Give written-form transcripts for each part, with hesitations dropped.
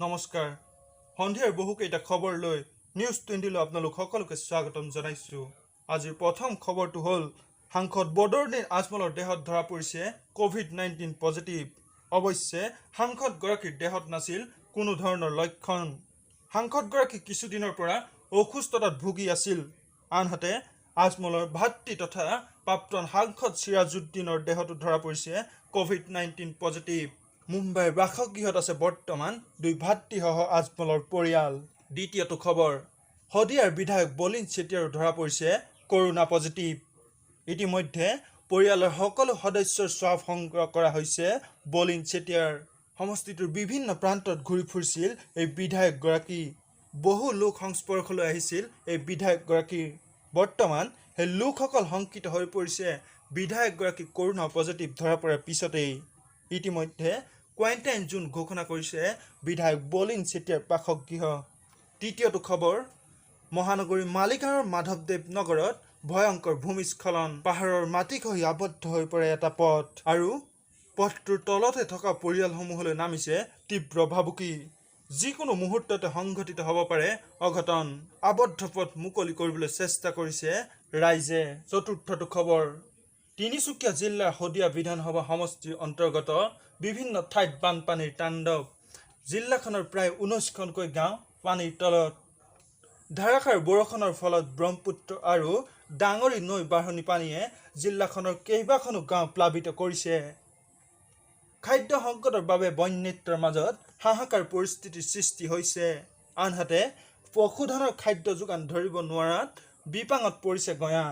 নমস্কাৰ। সন্ধিয়াৰ বহুকেইটা খবৰ লৈ নিউজ 20লৈ আপোনালোক সকলোকে স্বাগতম জনাইছোঁ। আজিৰ প্ৰথম খবৰটো হ'ল, সাংসদ বদৰুদ্দিন আজমলৰ দেহত ধৰা পৰিছে ক'ভিড-19 পজিটিভ। অৱশ্যে সাংসদগৰাকীৰ দেহত নাছিল কোনো ধৰণৰ লক্ষণ। সাংসদগৰাকী কিছুদিনৰ পৰা অসুস্থতাত ভুগি আছিল। আনহাতে আজমলৰ ভাতৃ তথা প্ৰাক্তন সাংসদ চিৰাজুদ্দিনৰ দেহতো ধৰা পৰিছে ক'ভিড-19 পজিটিভ। মুম্বাইৰ বাসগৃহত আছে বৰ্তমান দুই ভাতৃসহ আজমলৰ পৰিয়াল। দ্বিতীয়টো খবৰ, শদিয়াৰ বিধায়ক বলিন চেতিয়াৰো ধৰা পৰিছে কৰোনা পজিটিভ। ইতিমধ্যে পৰিয়ালৰ সকলো সদস্যৰ স্বাব সংগ্ৰহ কৰা হৈছে বলিন চেতিয়াৰ। সমষ্টিটোৰ বিভিন্ন প্ৰান্তত ঘূৰি ফুৰিছিল এই বিধায়কগৰাকী। বহু লোক সংস্পৰ্শলৈ আহিছিল এই বিধায়কগৰাকীৰ। বৰ্তমান সেই লোকসকল শংকিত হৈ পৰিছে বিধায়কগৰাকী কৰোনা পজিটিভ ধৰা পৰাৰ পিছতেই। ইতিমধ্যে কোৱাৰেণ্টাইন জোন ঘোষণা কৰিছে বিধায়ক বলিন চেতিয়াৰ বাসগৃহ। তৃতীয়টো খবৰ, মহানগৰীৰ মালিগাঁৱৰ মাধৱদেৱ নগৰত ভয়ংকৰ ভূমিস্খলন। পাহাৰৰ মাটি খহি আবদ্ধ হৈ পৰে এটা পথ আৰু পথটোৰ তলতে থকা পৰিয়ালসমূহলৈ নামিছে তীব্ৰ ভাবুকি। যিকোনো মুহূৰ্ততে সংঘটিত হ'ব পাৰে অঘটন। আবদ্ধ পথ মুকলি কৰিবলৈ চেষ্টা কৰিছে ৰাইজে। চতুৰ্থটো খবৰ, তিনিচুকীয়া জিলাৰ শদিয়া বিধানসভা সমষ্টিৰ অন্তৰ্গত বিভিন্ন ঠাইত বানপানীৰ তাণ্ডৱ। জিলাখনৰ প্ৰায় 19খনকৈ গাঁও পানীৰ তলত। ধাৰাসাৰ বৰষুণৰ ফলত ব্ৰহ্মপুত্ৰ আৰু ডাঙৰী নৈ বাঢ়নী পানীয়ে জিলাখনৰ কেইবাখনো গাঁও প্লাবিত কৰিছে। খাদ্য সংকটৰ বাবে বন্যাৰ্তৰ মাজত হাহাকাৰ পৰিস্থিতিৰ সৃষ্টি হৈছে। আনহাতে পশুধনৰ খাদ্য যোগান ধৰিব নোৱাৰাত বিপাঙত পৰিছে গঞা।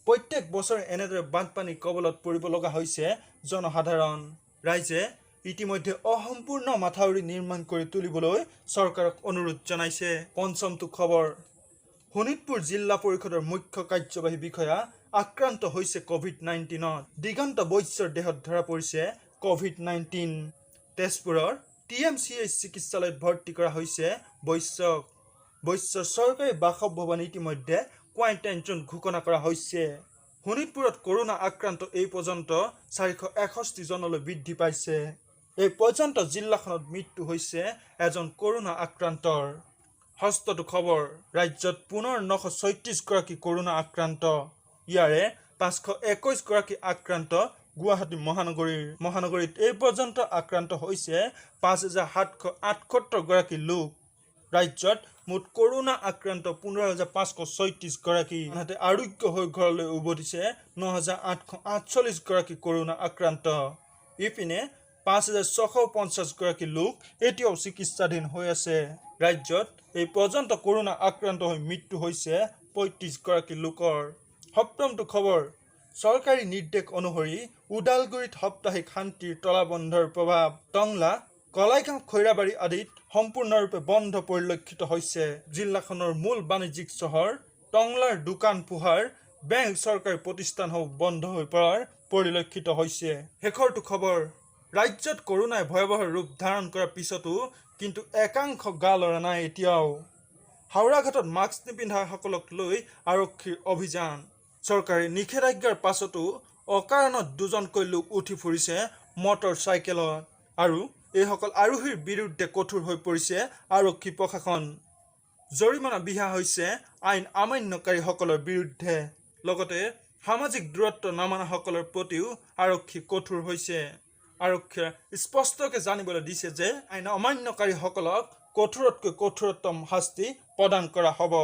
প্ৰত্যেক বছৰে এনেদৰে বানপানীৰ কবলত পৰিব লগা হৈছে জনসাধাৰণ। ৰাইজে ইতিমধ্যে অসম্পূৰ্ণ মাথাউৰি নিৰ্মাণ কৰি তুলিবলৈ চৰকাৰক অনুৰোধ জনাইছে। পঞ্চমটো খবৰ, শোণিতপুৰ জিলা পৰিষদৰ মুখ্য কাৰ্যবাহী বিষয়া আক্ৰান্ত হৈছে ক'ভিড-19ত। দিগন্ত বৈশ্যৰ দেহত ধৰা পৰিছে ক'ভিড-19। তেজপুৰৰ টিএমচিএইচ চিকিৎসালয়ত ভৰ্তি কৰা হৈছে বৈশ্যক। বৈশ্যৰ চৰকাৰী বাসভৱন ইতিমধ্যে কোৱাৰেণ্টাইন জোন ঘোষণা কৰা হৈছে। শোণিতপুৰত কৰোনা আক্ৰান্ত এই পৰ্যন্ত 461 জনলৈ বৃদ্ধি পাইছে। এই পৰ্যন্ত জিলাখনত মৃত্যু হৈছে এজন কৰোনা আক্ৰান্তৰ। ষষ্ঠটো খবৰ, ৰাজ্যত পুনৰ 936 গৰাকী কৰোনা আক্ৰান্ত। ইয়াৰে 521 গৰাকী আক্ৰান্ত গুৱাহাটী মহানগৰীৰ। মহানগৰীত এই পৰ্যন্ত আক্ৰান্ত হৈছে 5778 গৰাকী লোক। ৰাজ্যত মুঠ কৰোনা আক্ৰান্ত 15,536 গৰাকী। আনহাতে আৰোগ্য হৈ ঘৰলৈ উভতিছে 9848 গৰাকী কৰোনা আক্ৰান্ত। ইপিনে 5650 গৰাকী লোক এতিয়াও চিকিৎসাধীন হৈ আছে। ৰাজ্যত এই পৰ্যন্ত কৰোনা আক্ৰান্ত হৈ মৃত্যু হৈছে 35 গৰাকী লোকৰ। সপ্তমটো খবৰ, চৰকাৰী নিৰ্দেশ অনুসৰি ওদালগুৰিত সাপ্তাহিক শান্তিৰ তলাবন্ধৰ প্ৰভাৱ। টংলা, কলাইগাঁও, খৈৰাবাৰী আদিত সম্পূৰ্ণৰূপে বন্ধ পৰিলক্ষিত হৈছে। জিলাখনৰ মূল বাণিজ্যিক চহৰ টংলাৰ দোকান পোহাৰ, বেংক, চৰকাৰী প্ৰতিষ্ঠানসমূহ বন্ধ হৈ পৰাৰ পৰিলক্ষিত হৈছে। শেষৰটো খবৰ, ৰাজ্যত কৰোনাই ভয়াৱহ ৰূপ ধাৰণ কৰাৰ পিছতো কিন্তু একাংশ গা লৰা নাই এতিয়াও। হাওৰাঘাটত মাস্ক নিপিন্ধাসকলক লৈ আৰক্ষীৰ অভিযান। চৰকাৰী নিষেধাজ্ঞাৰ পাছতো অকাৰণত দুজনকৈ লোক উঠি ফুৰিছে মটৰ চাইকেলত আৰু এইসকল আৰোহীৰ বিৰুদ্ধে কঠোৰ হৈ পৰিছে আৰক্ষী প্ৰশাসন। জৰিমনা বিহা হৈছে আইন অমান্যকাৰীসকলৰ বিৰুদ্ধে। লগতে সামাজিক দূৰত্ব নমনাসকলৰ প্ৰতিও আৰক্ষী কঠোৰ হৈছে। আৰক্ষীয়ে স্পষ্টকৈ জানিবলৈ দিছে যে আইন অমান্যকাৰীসকলক কঠোৰতকৈ কঠোৰতম শাস্তি প্ৰদান কৰা হ'ব।